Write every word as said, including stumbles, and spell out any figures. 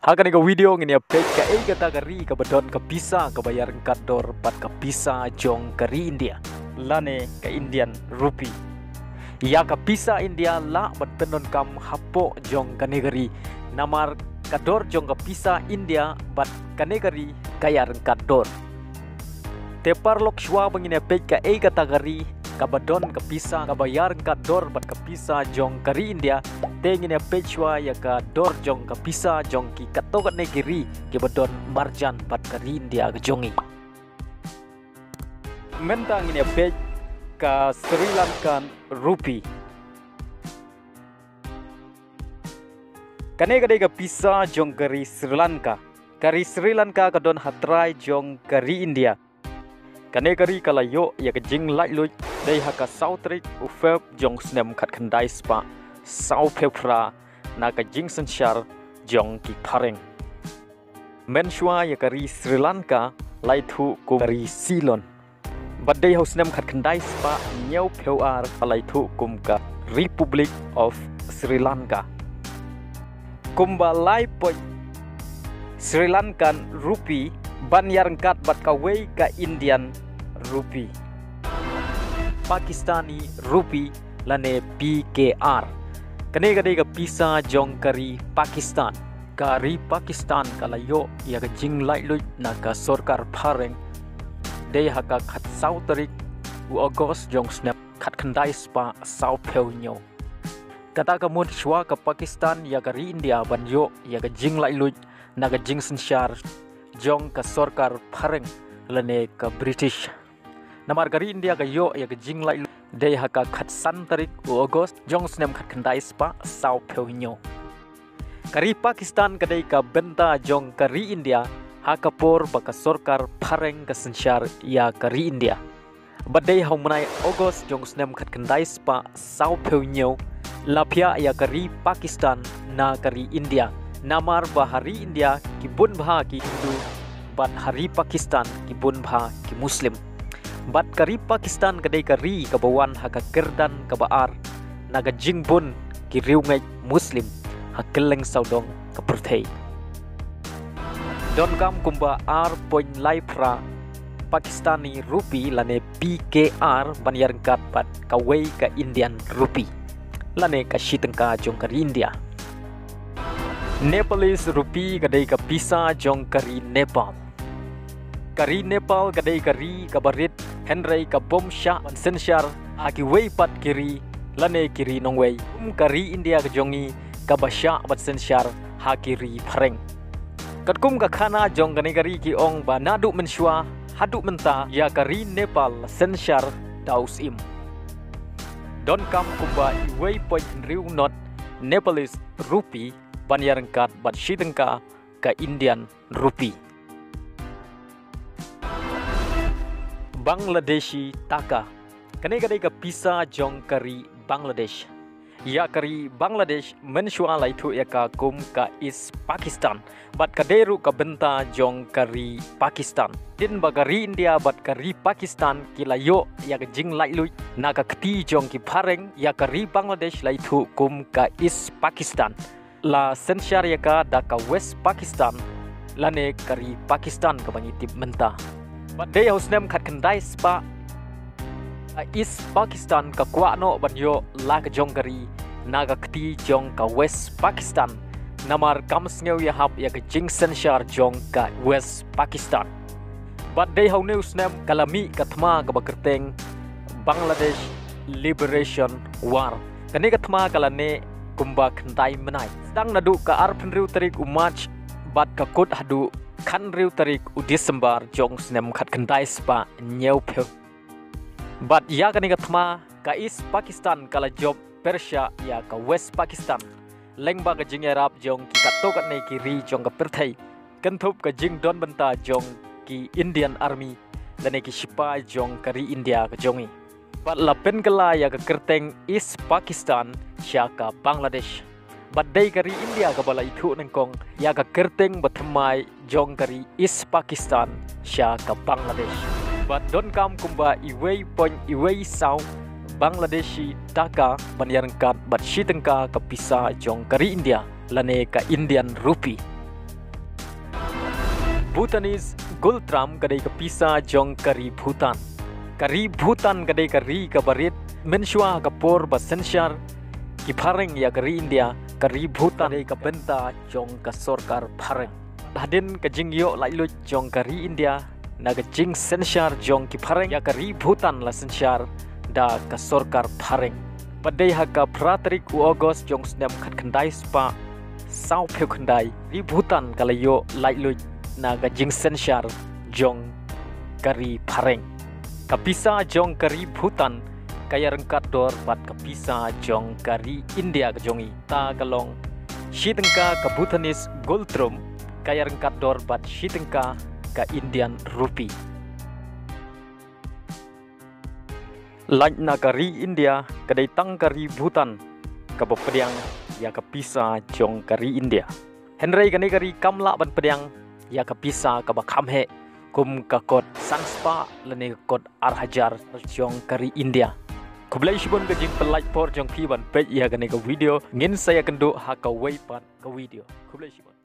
Ha kane ka video ngin ïa peit kaei kata ka ri kaba don ka pisa kaba ïaryngkat dor bad ka pisa jong ka ri India, lane ka Indian rupee. Ïa ka pisa India lah ban pyndonkam hapoh jong kane ka ri, namar ka dor jong ka pisa India bad kane ka ri ka ïaryngkat dor. Te paralok, shuwa ba ngin ïa peit kaei kata ka ri kaba don ka pisa kaba ïaryngkat dor bad ka pisa jong ka ri India, te ngin ïa peit shuwa ïa ka dor jong ka pisa jong ki katto katne ki ri kiba don marjan bad ka ri India ka jong ngi. Mynta ngin ïa peit ka Sri Lankan rupee. Kane ka dei ka pisa jong ka ri Sri Lanka. Ka ri Sri Lanka ka don ha trai jong ka ri India. Kane ka ri ka la ïoh ïa ka jinglaitluid dei ha ka saw tarik u Feb jong snem khatkhyndai spah saw phew phra na ka jingsynshar jong ki phareng. Mynshuwa ïa ka ri Sri Lanka la ithuh kum ka ri Ceylon. Bad dei ha u snem khatkhyndai spah hynñiew phew ar ka la ithuh kum ka Republic of Sri Lanka. Kumba lai point Sri Lankan rupee ban ïaryngkat bad kawei ka Indian rupee. Pakistani rupee lane P K R. Kane ka dei ka pisa jong ka ri Pakistan. Ka ri Pakistan ka la ïoh ïa ka jinglaitluid na ka sorkar phareng dei ha ka khatsaw tarik u August jong snem khatkhyndai spah saw phew hynñiew. Kata ka mut shuwa ka Pakistan ïa ka ri India ban ïoh ïa ka jinglaitluid na ka jingsynshar jong ka sorkar phareng lane ka British. Namar ka ri India ka ïoh ïa ka jinglaitluid dei ha ka khatsan tarik u August jong snem khatkhyndai spah saw phew hynñiew. Ka ri Pakistan ka dei ka bynta jong ka ri India ha ka por ba ka sorkar phareng ka synshar ïa ka ri India. Bad dei ha u bnai August jong snem khatkhyndai spah saw phew hynñiew la phiah ïa ka ri Pakistan na ka ri India. Namar ba ha ri India ki bun bha ki Hindu bad ha ri Pakistan ki bun bha ki Muslim. Bad ka ri Pakistan ka dei ka ri kaba wan ha ka kyrdan kaba ar na ka jingbun ki riewngeit Muslim ha kylleng sawdong ka pyrthei. Donkam kumba ar point lai phra Pakistani rupee lane P K R ban ïaryngkat bad kawei ka Indian rupee lane ka shi tyngka jong ka ri India. Nepalese rupee ka dei ka pisa jong ka ri Nepal. Ka ri Nepal ka dei ka ri kaba rit hynrei ka bym shah ban synshar ha kiwei pat ki ri lane ki ri nongwei kum ka ri India ka jong ngi kaba shah ban synshar ha ki ri phareng. Katkum ka khana jong kane ka ri ki ong ba naduh mynshuwa haduh mynta ïa ka ri Nepal la synshar da u syiem. Donkam kumba iwei point hynriew not Nepalese rupee ban ïaryngkat bad shi tyngka ka Indian rupee. Bangladeshi taka. Kane ka dei ka pisa jong ka ri Bangladesh. Ïa ka ri Bangladesh mynshuwa la ithuh ïa ka kum ka East Pakistan bad ka dei ruh ka bynta jong ka ri Pakistan. Hadien ba ka ri India bad ka ri Pakistan ki la ïoh ïa ka jinglaitluid na ka kti jong ki phareng, ïa ka ri Bangladesh la ithuh kum ka East Pakistan. La synshar ïa ka da ka West Pakistan lane ka ri Pakistan kaba ngi tip mynta. Bad dei ha u snem khatkhyndai spah ka East Pakistan ka kwah noh ban ïoh la ka jong ka ri na ka kti jong ka West Pakistan. Namar kam sngew ïahap ïa ka jingsynshar jong ka West Pakistan. Bad dei ha une u snem ka la mih ka thma kaba kyrteng Bangladesh Liberation War. Kane ka thma ka la neh kumba khyndai bnai, sdang naduh ka arphew hynriew tarik u March bad ka kut haduh khathynriew tarik u December jong snem khatkhyndai spah hynñiew phew. Bad ïa kane ka thma ka East Pakistan ka la jop pyrshah ïa ka West Pakistan lyngba ka jingïarap jong ki katto katne ki ri jong ka pyrthei, kynthup ka jingdon bynta jong ki Indian Army lane ki shipai jong ka ri India ka jong ngi. Bad la pynkylla ïa ka kyrteng East Pakistan sha ka Bangladesh. Bad dei ka ri India kaba la ithuh nyngkong ïa ka kyrteng bathymmai jong ka ri East Pakistan sha ka Bangladesh. Bad donkam kumba iwei point iwei saw Bangladeshi taka ban ïaryngkat bad shi tyngka ka pisa jong ka ri India lane ka Indian rupee. Bhutanese gold drum ka dei ka pisa jong ka ri Bhutan. Ka ri Bhutan ka dei ka ri kaba rit mynshuwa ha ka por ba synshar ki phareng ïa ka ri India, ka ri Bhutan ka dei ka bynta jong ka sorkar phareng. Hadien ka jingïoh laitluid jong ka ri India na ka jingsynshar jong ki phareng ïa ka ri Bhutan la synshar da ka sorkar phareng. Bad dei ha ka phra tarik u August jong u snem khatkhyndai spah sawphew khyndai, ri Bhutan ka la ïoh laitluid na ka jingsynshar jong ka ri phareng. Ka pisa jong ka ri Bhutan ka ïaryngkat dor bad ka pisa jong ka ri India ka jong i. Ta ka long shi tyngka ka Bhutanese gold drum ka ïaryngkat dor bad shi tyngka ka Indian rupee. Lait na ka ri India, ka dei tang ka ri Bhutan kaba pdiang ïa ka pisa jong ka ri India. Hynrei kane ka ri kam lah ban pdiang ïa ka pisa kaba kham heh kum ka kot san spah lane ka kot ar hajar jong ka ri India. Khublei shibun ka jingpynlait por jong phi ban peit ïa kane ka video. Ngin sa ïakynduh ha kawei pat ka video. Khublei shibun.